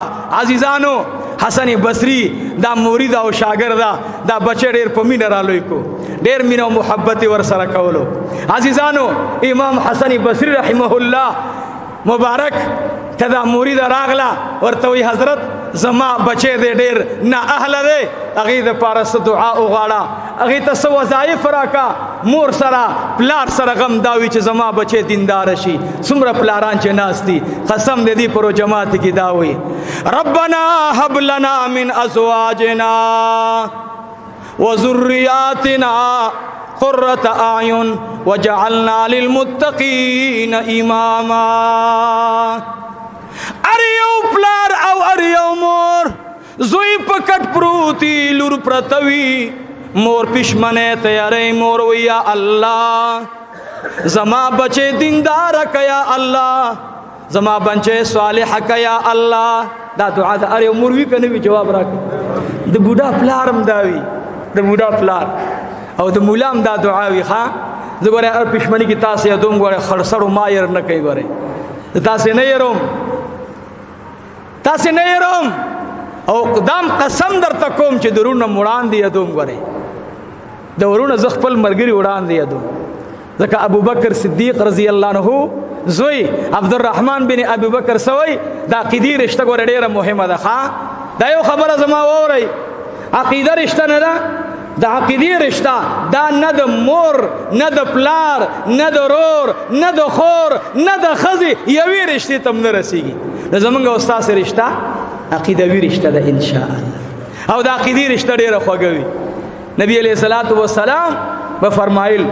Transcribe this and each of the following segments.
عزیزانو، حسن بصری دا مرید او شاګرد دا بچی ډیر په مینه را لوی کو، ډیر مینه او محبت ور سره کولو. عزیزانو، امام حسن بصری رحمه الله مبارک ته دا مرید راغله، ورته وی حضرت زما بچی دی ډیر نا اهل دی، هغې دپاره څه دعا وغواړه، هغې ته څه وظایف راکا. مور سره پلار سره غم دا وي چې زما بچی دیندار شي. څومره پلاران چې ناست دي، قسم دې دي پر جماعت کې دا وي، ربنا هب لنا من ازواجنا وذرياتنا قرة اعين وجعلنا للمتقين اماما. ار یو پلار او ار یو مور، زوی په کټ پروتي، لور پرتوي، مور پښمنه تیارې، مور ویا الله زما بچے دیندار کیا، الله زما بچے صالح کیا الله. دا دعا د ار یو مور وی کنه وی؟ جواب راک. د بوډا پلارم داوی، د بوډا پلار او د مولام دا دعا وی. ښا زه ګوره ار پښمنی کې تاسو یادوم، ګوره خړسړو ما ير نه کوي. ګوره تاسو نه يروم، تاسو نه يروم، او قدام قسم درته کوم چې درونه وړاندې یادوم. ګوره د ورونه زه خپل مرګري وړاندې یادوم، ځکه ابو بکر صدیق رضی الله عنه زوی عبدالرحمن بن ابو بکر سوی. دا عقیدی رشتہ ګوره ډیره مهمه ده. ښا دا یو خبره زما واورئ، عقیده رشتہ نه ده، د عقیدی رشتہ دا نه د مور، نه د پلار، نه د رور، نه د خور، نه د ښځې یوې رشتې ته هم نه رسیږي. نو زمونږ او ستاسې رشته عقیدوي رشته ده ان شاء الله، او د عقیدی رشته ډیره خوږه وي. نبی علیہ الصلوۃ والسلام به فرمایل،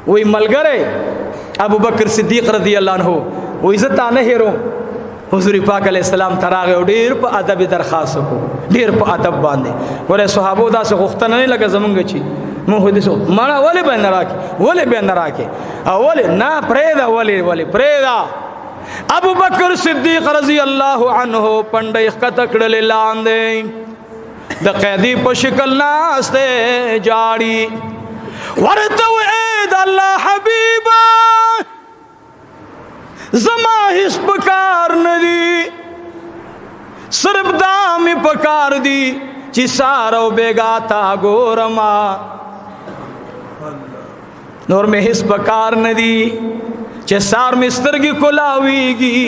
وی ملګری ابو بکر صدیق رضی الله عنه، وی زه تا نه هېروم. حضور پاک علیہ السلام تراغه او ډیر په ادب درخواست کو، ډیر په ادب باندې. ګوره صحابو داسې غوښتنه نه لکه زمونږ چې مونږ دې سو مړه ولې به نه راکې، ولې به نه راکې، او ولې نه پرېږده، ولې ولې پرېږده. ابو بکر صدیق رضی الله عنه پنډې ښکته کړلې لاندې، د قیدی په شکل ناسته جاړي، ورته وې د الله حبیبا زما هیڅ پکار ندی، صرف دا می پکار دی چې سار او بیگا تا ګورما، نور می هیڅ پکار ندی چې سار می سترګې کولاویږي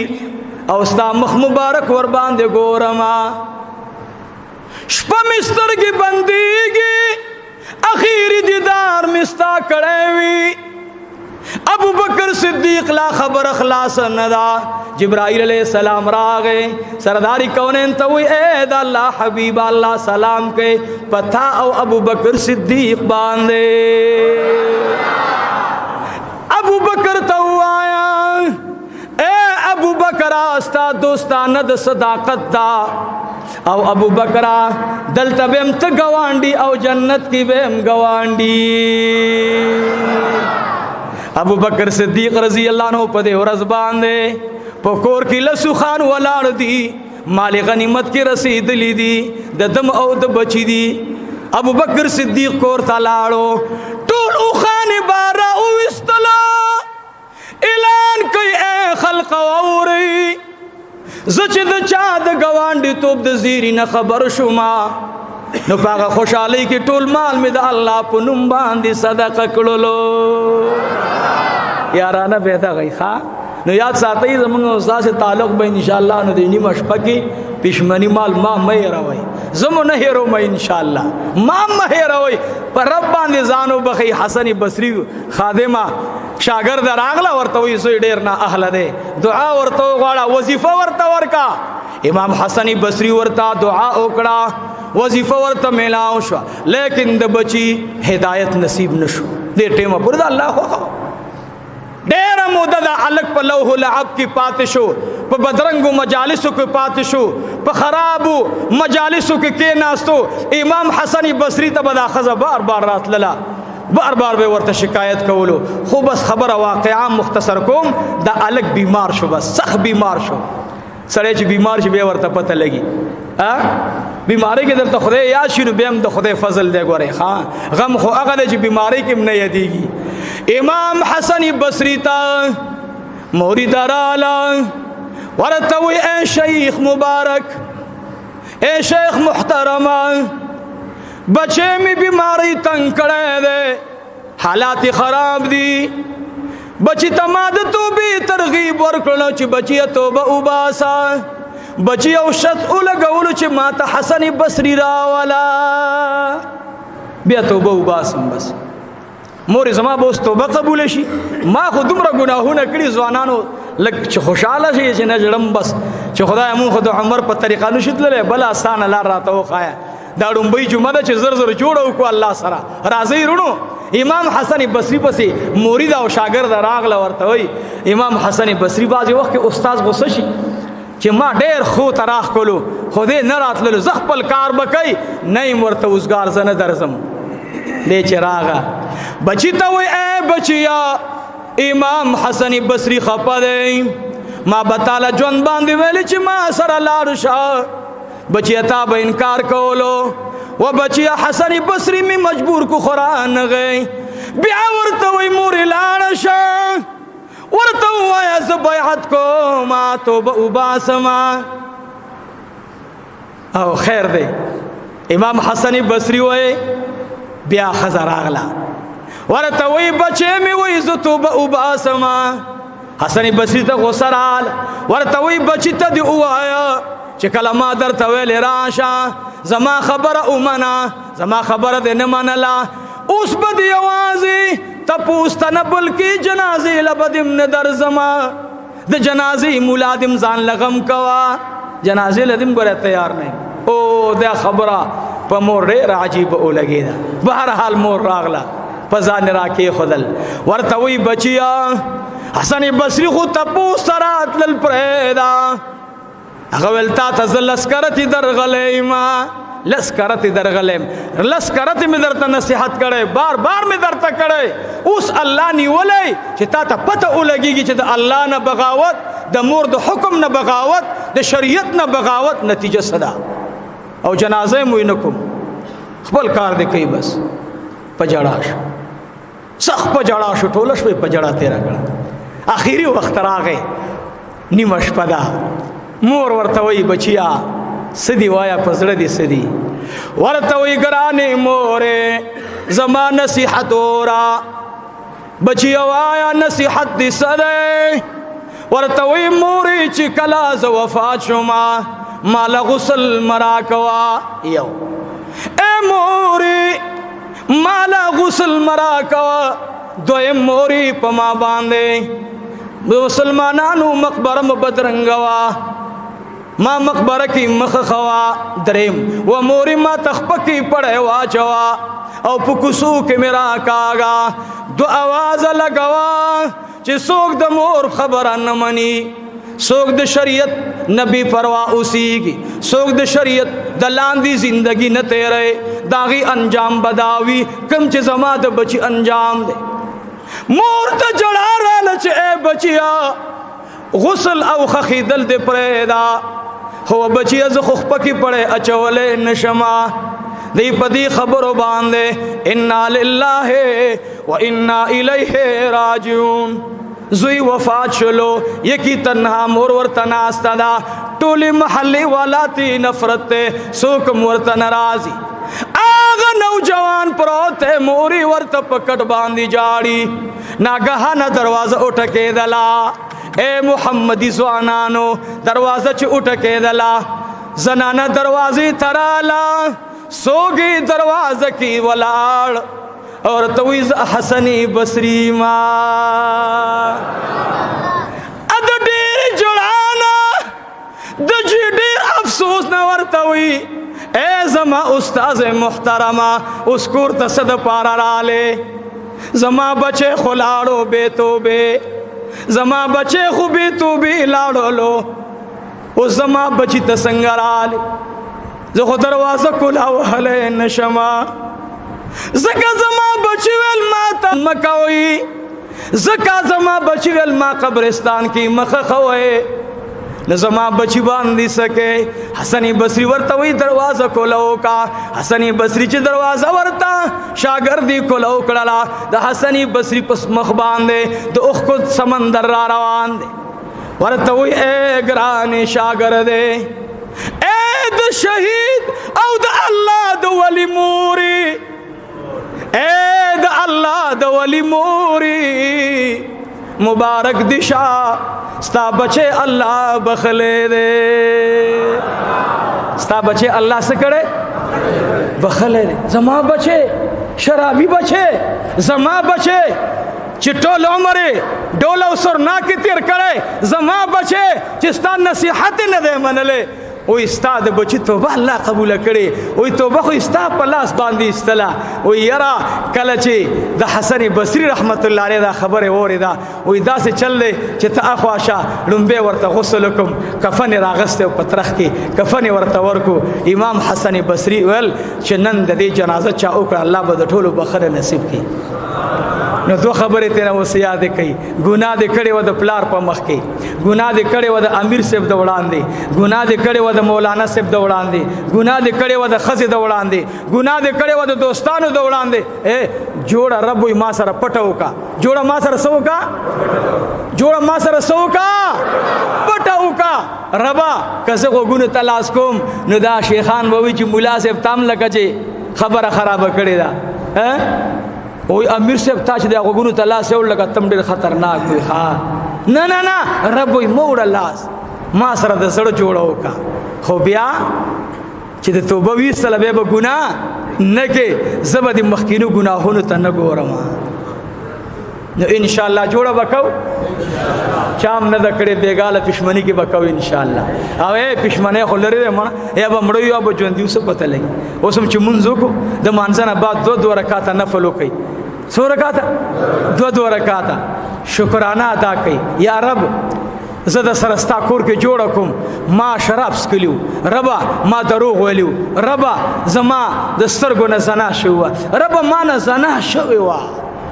او ستا مخ مبارک ور باندې ګورما، شپه می سترګې بنديږي، اخیری دیدار می ستا کړی وي. ابو بکر صدیق لا خبر خلاص نه دا، جبرائیل علیہ السلام راغې، سرداری کونین ته وی اے د الله حبیب الله سلام کې پتا او ابو بکر صدیق باندې. ابو بکر ته وایا اے ابو بکر استا دوستانه د صداقت دا، او ابو بکر دلته بهم ته گوانډي او جنت کې بهم گوانډي. ابو بکر صدیق رضی الله عنه په دې ورځ باندې په کور کې لسو خان ولاړ دي، مال غنیمت کې رسیدلی دي، د دم او د بچی دي. ابو بکر صدیق کور ته لاړو، ټول اوخان بارا وستلا، اعلان کوي اے خلق اوري، زه چې د چا د ګوانډي توب د زیری نه خبر شوما، نو پاغه خوشحالي کې ټول مال مې د الله په نوم باندې صدقه کړلو. یارانه به دا غي. ښا نو یاد ساتئ، زمونږ استاد تعلق به ان شاء الله. نو د نیمه شپه کې پښمنی مال ما مې راوي، زمو نه هیرو مې ان شاء الله، ما مې هیروي، پر رب باندې ځانو بخي. حسن بصری خادمه شاګرد راغله، ورته وی زوی ډیر نه اهل دی، دعا ورته غواړه، وظیفه ورته ورکا. امام حسن بصری ورته دعا وکړه، وظیفه ورته ملاو شو، لیکن د بچی هدایت نصیب نشو. دې ټیمه پر الله خو ډېره موده د الک په لوح لعب کې پاتې شو، په بدرنګو مجالسو کې پاتې شو، په خرابو مجالسو کې کېناستو. امام حسن بصری ته به دا ښځه بار بار راتلله، بار بار به ورته شکایت کولو. خو بس خبره واقعا مختصر کوم، دا الک بیمار شو، بس سخت بیمار شو. سړی چې بیمار شي بیا ورته پته لګي، ا بیماری کې درته خدای یاد شي، نو بیا هم د خدای فضل دی. ګورې ها غم خو هغه دی چې بیماری کې هم نه یادېږي. امام حسن بصری ته مورید رااله، ورته وی اے شیخ مبارک، اے شیخ محترمه، بچې می بیماری تنگ کړی دی، حالات خراب دي، بچی ته ما د توبې ترغیب ورکړلو چې بچیه توبه وباسه، بچی او شرط ولګولو چې ما ته حسن بصري راوله، بیا توبه وباسم. بس مور زما به اوس توبه قبوله شي، ما خو دومره ګناهونه کړي ځوانانو، لږ چې خوشحاله شي چې نه ژړم، بس چې خدای مونږ خو د عمر په طریقه نشو تللی، بله اسانه لار راته وښایه. دا ړومبۍ جمعه ده چې زر زر جوړه وکړو الله سره. راځئ وروڼو، امام حسن بصري پسې مرید او شاګرد راغله، ورته وایي امام حسن بصري بعضې وخت کې استاد غوسه شي چې ما ډېر ښو ته راښکلو خو دې نه راتللو، زه خپل کار به کوي نه یم ورته اوزګار، زه نه درځم. دی چې راغه بچی ته وایي ای بچیا، امام حسن بصري خفه دی، ما به تاله ژوند باندې ویلي چې ما سره لاړ شه، بچیا تا به انکار کولو، و بچیا حسن بصري می مجبور کو قرآن غی. بیا ورته وایي مورې لاړه شه، ورته ووایه زه بیعت کوم، توبه وباسم. او خیر دی. امام حسن بصري وایي بیا ښځه راغله، ورته وایي بچی مې وایي زه توبه وباسم. حسن بصري ته غوسه راغله، ورته وایي بچی ته دې ووایه چې کله ما درته ویلې راشه، زما خبره ومنه، زما خبره دې نه منله، اوس به دې یوازې تپوس ته نه بلکې جنازې له به دې هم نه درځمه، د جنازې ملا دې هم ځان له غم کوه، جنازې له دې هم ګوره تیار نه. او دا خبره په مور ډېره عجیبه ولګېده. بهرحال مور راغله، په ځان یې راکېښودل، ورته وایي بچیا حسن بصري خو تپوس ته راتلل پرېږده، هغه ویل تا ته زه لس کرتې درغلی یم، لس کرتې درغلی یم، لس کرتې مې درته نصیحت کړی، بار بار مې درته کړی، اوس الله نیولی چې تا ته پته ولګېږي چې د الله نه بغاوت، د مور د حکم نه بغاوت، د شریعت نه بغاوت نتیجه څه ده، او جنازه مو یې نه کوم، خپل کار دې کوي. بس په ژړا شو، سخت په ژړا شو، ټوله شپه یې په ژړا تېره کړه. اخري وخت راغی، نیمه شپه ده، مور ورته وایي بچیا څه دي وایه، په زړه دې څه دي؟ ورته وایي ګرانې مورې زما نصیحت اورا. بچیا وایا نصیحت دې څه دی؟ ورته وایي مورې چې کله زه وفات شوم ما له غسل مه راکوه. یو ای مورې ما له غسل مه راکوه. دویم مورې په ما باندې د مسلمانانو مقبره مه بدرنګوه، ما مقبره کې مخ خوا. دریم و مورې ما ته خپکې پړی واچوه او په کوڅو کې مې راکاږه. دو اوازه لګوه چې څوک د مور خبره نه مني، څوک د شریعت نه بې پروا اوسېږي، څوک د شریعت د لاندې زندگی نه تېروي، د هغې انجام به دا وي کوم چې زما د بچي انجام دی. مور ته ژړا راله چې ای بچیا غسل او خخېدل دې پرېږده، خو بچیا زه خو خپکې پړی اچولی نه شمه. دی په دې خبرو باندې انا لله و انا الیه راجعون. زوی وفات شلو، یکی تنها مور ورته ناسته ده، ټولې محلې والا تی نفرت دی، څوک هم ورته ناراضي. هغه نوجوان پروت دی، مور یې ورته په کټ باندې ژاړي. ناګهانه دروازه وټکېدله. اے محمدي ځوانانو، دروازه چې وټکېدله، زنانه دروازې ته راله، سوګي دروازه کې ولاړ اور ته وایي زه حسن بصري ما. د ډېرې ژړا د ډېر افسوس نه ورته وایي ای زما استاد محترمه، اوس کور ته څه دپاره رالې؟ زما بچی خو لاړو بې توبې، زما بچی خو بې توبې لاړلو، اوس زما بچی ته څنګه رالې؟ زه خو دروازه کولا وهلی نه شمه، ځکه زما بچی ویل ما ته مه کوئ، ځکه زما بچی ویل ما قبرستان کې مخه خوئ، نو زما بچی باندې سکے. حسن بصری ورته وی دروازه کولا وکا. حسن بصری چې دروازه ورته شاګردي کولا وکړه، د حسن بصری پس مخ باندې د اوښکو سمندر را روان دی. ورته وی اے ګران شاګردې، اے د شهید او د الله د ولی موري، اے د الله د ولی موري، مبارک دشا، ستا بچے الله بخلې دے، ستا بچے الله څه کړي؟ بخلې دے۔ زما بچے شرابي بچے، زما بچے چې ټول عمر ډول او سرنا کې تیر کړي، زما بچے چې ستا نصیحت نه دی منلې، او ستا د بچی توبه الله قبول کړي، او توبه خو ستا په لاس باندې استلا۔ او یرا کله چې د حسن بصری رحمت الله علیه دا خبره اوریدا، او داسې چل دی چې ته اخواشه لومبه ورته غسل کوم، کفن راغسته او پترخ کې کفن ورته ورکو۔ امام حسن بصری ول چې نن د دې جنازه چا وکړه، الله به د ټولو بخره نصیب کړي۔ نو دوه خبرې تیرې اوس یاد کړئ۔ ګناه دې کړې وه د پلار په مخ کې، ګناه دې کړې وه د امیر صاحب د وړاندې، ګناه دې کړې وه د مولانا صاحب د وړاندې، ګناه دې کړې وه د ښځې د وړاندې، ګناه دې کړې وه د دوستانو د وړاندې۔ اے جوړه رب وایي ما سره پټه وکړه، جوړه ما سره څه وکړه؟ جوړه ما سره څه وکړه؟ پټه وکړه۔ ربا که زه غوږونو ته لاس کوم نو دا شیخان به وایي چې ملا صاحب تام لکه چې خبره خرابه کړې ده، ها؟ وای امیر صاحب تا چې د غوږونو ته لاس یو لکه تم ډېر خطرناک وي۔ ها نه نه نه، رب وایي مه وړه لاس، ما سره د زړه جوړه وکړه۔ خو بیا چې د توبه ویستله بیا به ګناه نه کې، زه به د مخکینو ګناهونو ته نه ګورم۔ نو انشاءالله جوړه به کوو، چا هم نه ده کړې بېګاله پښمني کې به کوو انشاءالله۔ او ای پښمنۍ خو لرې دی مړه، یا به مړه یو یا به ژوندي یو، څه پته لګي۔ اوس هم چې مونځ وکړو د مانځه نه بعد دوه دوه رکعته نفل وکړئ، څو رکعته؟ دوه دوه رکعته شکرانه ادا کړئ، یا رب زه د سره ستا کور کې جوړه کوم، ما شراب څکلي وو ربه، ما دروغ ویلي وو ربه، زما د سترګو نه زنا شوې وه ربه، ما نه زنا شوې وه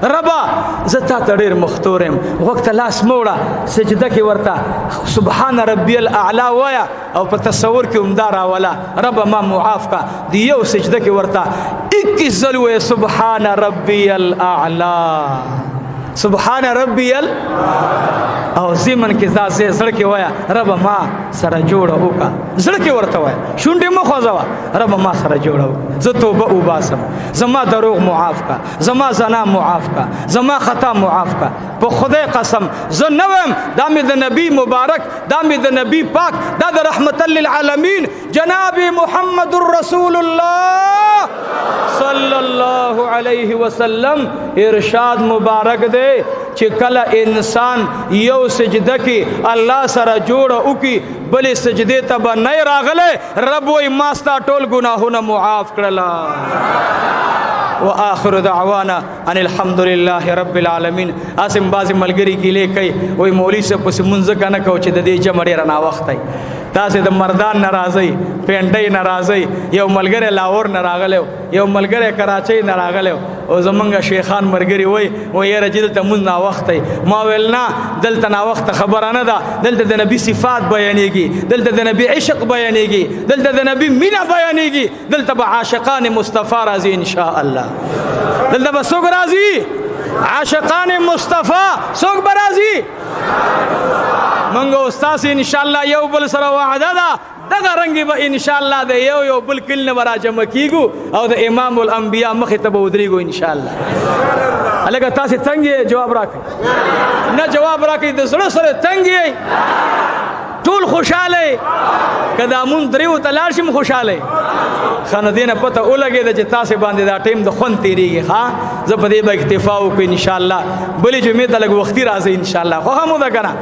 ربه، زه تا ته ډېر مختور یم، غوږ ته لاس مه وړه، سجده کې ورته سبحان ربي الاعلی وایه او په تصور کې همدا راوله، ربه ما معاف کا۔ د یو سجده کې ورته 21 ځل وایه سبحان ربي الاعلی، سبحان ربي ال، او زمن کې دا زړه کې وایه رب ما سره جوړه وکړه، زړه کې ورته وایه، شونډې مه خوځوه، رب ما سره جوړه وکړه، زه توبه وباسم، زما دروغ معاف کا، زما زنا معاف کا، زما خطا معاف کا۔ په خدای قسم زه نه وایم، دا مې د نبی مبارک، دا مې د نبی پاک، دا د رحمت للعالمین جناب محمد رسول الله صلی الله علیه وسلم ارشاد مبارک دی چې کله انسان یو سجده کې الله سره جوړه وکړي بلې سجدې ته به نه راغلی، رب وایي ما ستا ټول ګناهونه معاف کړله۔ وآخر دعوانا ان الحمد لله رب العالمین۔ اسم بعضې ملګري ګیلې کوي، وایي مولوي صاحب پسې مونږ ځکه نه کوو چې د دې جمع ډېره ناوخته دی، تاسې د مردان نه راځئ، پینډۍ نه راځئ، یو ملګری لاهور نه راغلی و، یو ملګری کراچۍ نه راغلی و، او زمونږ شیخان ملګري وایي، وایي یاره چې دلته مونږ ناوخته دی۔ ما ویل نه، دلته ناوخته خبره نه ده، دلته د نبي صفات بیانېږي، دلته د نبي عشق بیانېږي، دلته د نبي مینه بیانېږي، دلته به عاشقان مصطفی راځي انشاءالله۔ دلته به څوک راځي؟ عاشقان مصطفی۔ څوک به راځي؟ مونږ او ستاسې انشاءالله یو بل سره وعده ده، دغه رنګ به انشاءالله د یو یو بل کلي نه به راجمع کېږو او د امام الانبیا مخې ته به ودرېږو انشاءالله۔ هلکه تاسې تنګ یې؟ جواب راکړئ۔ نه جواب راکړئ، د زړه سره تنګ یې؟ ټول خوشحاله یې؟ که دا مونږ دریو ته لاړ شم خوشحاله یې؟ ښه، نو دې نه پته ولګېده چې تاسې باندې دا ټایم د خوند تېرېږي۔ ښه، زه په دې به اکتفا وکړو انشاءالله۔ بلې جمعې ته لږ وختي راځئ انشاءالله، خوښه مو ده که نه؟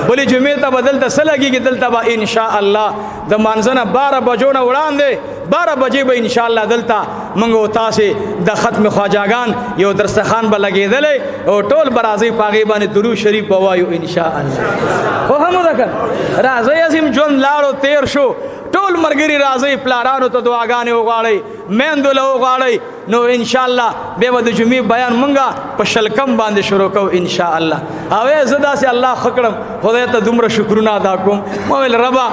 بلې جمعې ته به دلته څه لګېږي؟ دلته به انشاءالله د مانځه نه 12 بجو نه وړاندې 12 بجې به انشاءالله دلته موږ او تاسې د ختم خواجاګان یو درستخان به لګېدلی او ټول به راځئ، په هغې باندې درود شریف به وایو انشاءالله۔ خوښه مو ده که نه؟ راځئ، عظیم ژوند لاړو تېر شو، ټول ملګري راځئ، پلارانو ته دعاګانې وغواړئ، میندو له وغواړئ. نو ان شاء الله بیا به د جمعې بیان مونږه په شلکم باندې شروع کوو ان شاء الله. او زه داسې الله ښه کړم، خدای ته دومره شکرونه ادا کوم. ما ویل ربه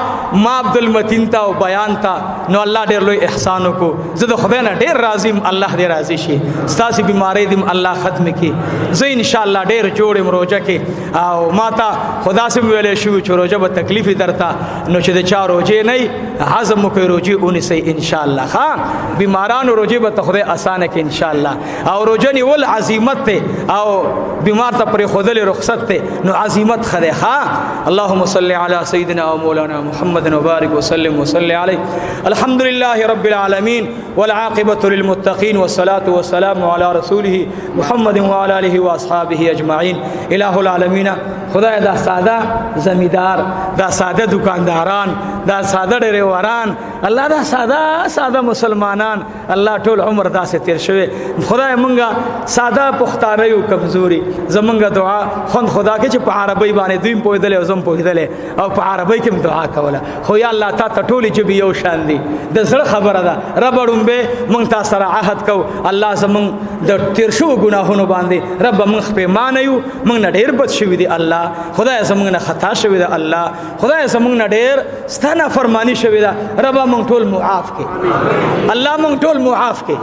ما عبدالمتین ته او بیان ته نو الله ډېر لوی احسان وکړو. زه د خدای نه ډېر راضي یم، الله دې راضي شي. ستاسې بیمارۍ دې الله ختم کړي. زه ان شاء الله ډېر جوړ یم روژه کې، او ما ته خو داسې هم ویلی شو چې روژه به تکلیف وي درته، نو چې د چا روژې نه وي عزم وکړئ روژې ونیسئ ان شاء الله. ښه بیمارانو روژې به ته خدای اسانه کړي ان شاء الله. او روژه نیول عزیمت دی، او بیمار ته پرېښودلې رخصت دی، نو عزیمت ښه دی. ښه اللهم صل على سيدنا ومولانا محمد وبارك وسلم وصلي عليه. الحمد لله رب العالمين والعاقبة للمتقين والصلاة والسلام على رسوله محمد وعلى آله وأصحابه أجمعين. إله العالمين خدای دا ساده زمیدار، دا ساده دکانداران، دا ساده ډریوران، الله دا ساده ساده مسلمانان، الله ټول عمر داسې تیر شوی. خدای مونږه ساده پښتانه یو کمزوري، زمونږه دعا خوند خدا کې چې په عربۍ باندې دوی هم پوهېدلی او زه هم پوهېدلی، او په عربۍ کې هم دعا کوله. خو یا الله تا ته ټولې ژبې یو شان دي، د زړه خبره ده. رب ړومبی مونږ تا سره عهد کو، الله زمونږ د تیر شوو ګناهونو باندې رب مونږ پېمانه یو، مونږ نه ډېر بد شوي دي الله. خدای زمونږ نه خطا شوې ده الله، خدای زمونږ نه ډېر ستا نافرماني شوې ده. رب مونږ ټول معاف کړي الله، مونږ ټول معاف کړي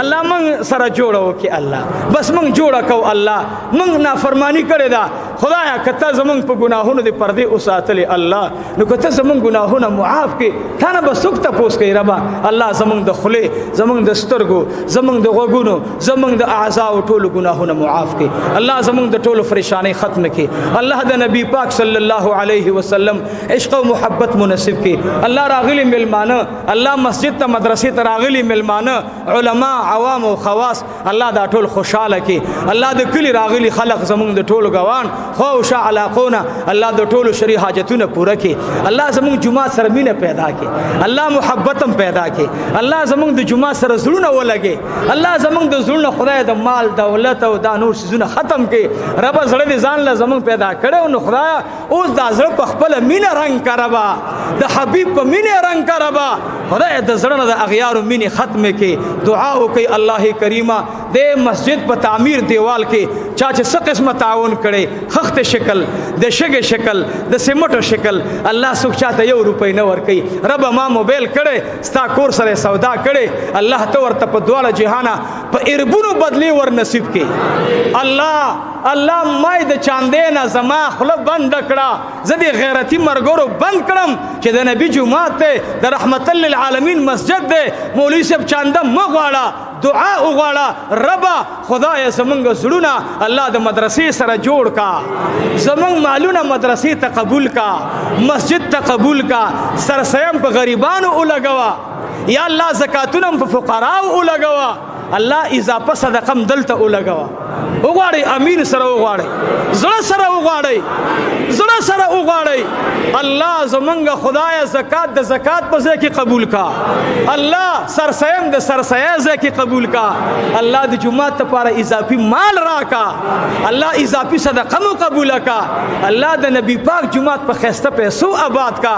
الله، مونږ سره جوړه وکړي الله، بس مونږ جوړه کو الله. مونږ نافرماني کړې ده خدایا، که ته زمونږ په ګناهونو دې پردې وساتلې الله، نو که ته زمونږ ګناهونه معاف کړې تا نه به څوک تپوس کوي ربه؟ الله زمونږ د خولې، زمونږ د سترګو، زمونږ د غوږونو، زمونږ د اعضاو ټولو ګناهونه معاف کړي الله، زمونږ د ټولو پریشانۍ ختم کړي الله. د نبی پاک صلی الله علیه وسلم عشق او محبت منصب کړي الله. راغلي مېلمانه الله مسجد ته مدرسې ته راغلي مېلمانه، علما، عوام او خواص، الله دا ټول خوشحاله کړي الله. د کلي راغلي خلق زمونږ د ټولو ګوان خو شا علاقونه الله د ټولو شرعي حاجتونه پوره کړي الله. زمونږ جومات سره مینه پیدا کړي الله، محبت هم پیدا کړي الله. زمونږ د جومات سره زړونه ولګي الله، زمونږ د زړونه خدای د مال دولت او دا نور څیزونه ختم کړي رب. زړه دې ځان له زمونږ پیدا کړی نو خدای اوس دا زړه په خپله مینه رنګ کړه ربه، د حبیب په مینه رنګ کړه ربه. خدای د زړه نه د اغیارو مینې ختمې کړي. دعا وکړي الله کریمه د مسجد په تعمیر دیوال کې چا چې څه قسمه تعاون کړي، خخت شکل، د شګې شکل، د سیمټو شکل، الله څوک چاته یو روپۍ نه ورکوي رب. ما موبایل کړی ستا کور سره سودا کړی الله، ته ورته په دواړه جهانه په اربونو بدلې ور نصیب کړي الله. الله ما د چاندې نه زما خوله بنده کړه، زه دې غیرتي مرګرو بند کړم چې د نبي جومات دی، د رحمت للعالمین مسجد دی، مولوي صاحب چانده مه غواړه، دعا وغواړه ربا. خدای زمونږ زړونه الله د مدرسې سره جوړ کا، زمونږ مالونه مدرسې ته قبول کا، مسجد ته قبول کا، سرسیم په غریبانو ولګوه یا الله، زکاتونه په فقراو ولګوه الله، اضافه صدقه هم دلته ولګوه. وغواړئ امین سره وغواړئ، زړه سره وغواړئ، زړه سره وغواړئ الله. زمونږ خدای زکات د زکات په ځای کې قبول کا الله، سرسیم د سرسیه ځای کې قبول کا الله، د جومات لپاره اضافي مال راکا الله، اضافي صدقه مو قبول کا الله. د نبی پاک جومات په ښایسته پیسو آباد کا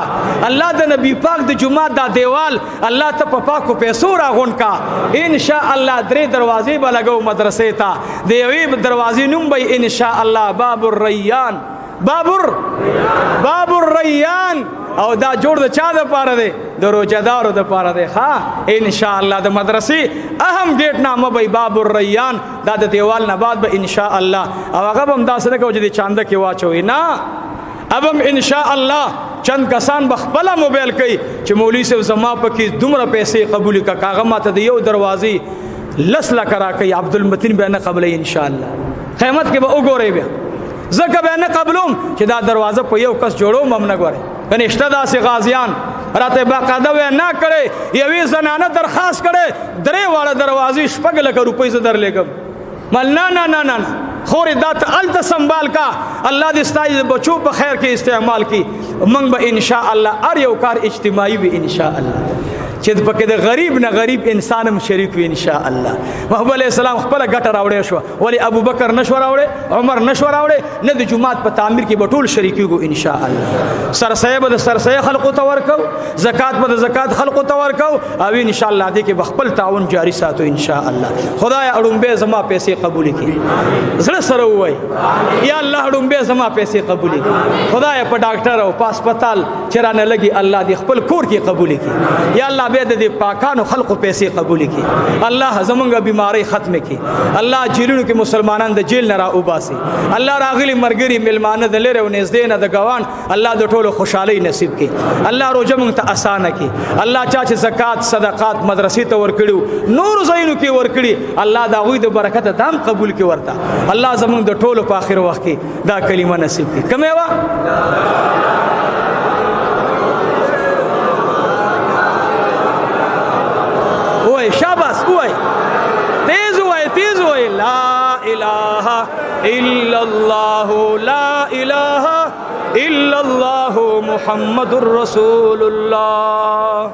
الله، د نبی پاک د جومات دا دیوال الله ته په پاکو پیسو راغونډ کا ان شاء الله. درې دروازې به لګو مدرسې ته، د یوې دروازې نوم به ان شاء الله باب الریان، باب الریان. او دا جوړ د چا د پاره دی؟ د روزهدارو د پاره دی. ښا ان شاء الله د مدرسې اهم ګیټ نامه به باب الریان، دا د دیوال نه بعد به ان شاء الله. او هغه به هم داسې نه کوو چې د چانده کې واچوي، نه، اب هم ان شاء الله چند کسان به خپله موبایل کوي چې مولوي صاحب زما پکې دومره پیسې قبولې کړه، که هغه ماته د یو دروازې لس لکه راکوي عبدالمتین بیا نه قبلوي ان شاء الله. قیامت کې به وګورئ بیا، ځکه بیا نه قبلوم چې دا دروازه په یو کس جوړوم هم نه ګورئ. کنې شته داسې غازیان راته باقاعده وینا نه کړې، یوې زنانه درخواست کړې درې واړه دروازې 6 لکه روپۍ زه درلېږم. مل نه نه نه نه خورې دا ته هلته سنبال کا، الله دې ستا د بچو په خیر کې استعمال کړي. موږ به ان شاء الله هر یو کار اجتماعي وي ان شاء الله. چې پکې د غریب نه غریب انسان هم شریک وي ان شاء الله. محبوب علیه السلام خپله ګټه راوړی شوه، ولې ابوبکر نه شو راوړی، عمر نه شو راوړی، نه د جومات په تعمیر کې به ټول شریکېږو ان شاء الله. سرسیه به د سرسیه خلقو ته ورکو، زکات به د زکات خلقو ته ورکو، او ان شاء الله دې کې به خپل تعاون جاری ساتو ان شاء الله. خدای اړومبه زما پیسې قبول کړي، زړه سره ووایي یا الله اړومبه زما پیسې قبول کړي. خدای په ډاکټر او په هسپتال چې رانه لګي الله دې خپل کور کې قبول کړي. یا الله به د دې پاکانو خلقو پیسې قبول کړي. الله زمونږ بیماری ختم کړي. الله جیلونو کې مسلمانان د جیل نه را وباسي. الله راغلي مرګري میلمانه د لرې او نږدې نه د ګوان الله د ټولو خوشحالۍ نصیب کړي. الله روژه مونږ ته اسانه کړي. الله چا چې زکات صدقات مدرسې ته ورکړي نور ځایونو کې ورکړي الله د هغوی د برکته دام قبول کړي ورته. الله زمونږ د ټولو په آخر وخت کې دا کلمه نصیب کړي. کومه وه؟ وای شاباس، وای تیز، وای تیز، وای لا اله الا الله، لا اله الا الله محمد رسول الله.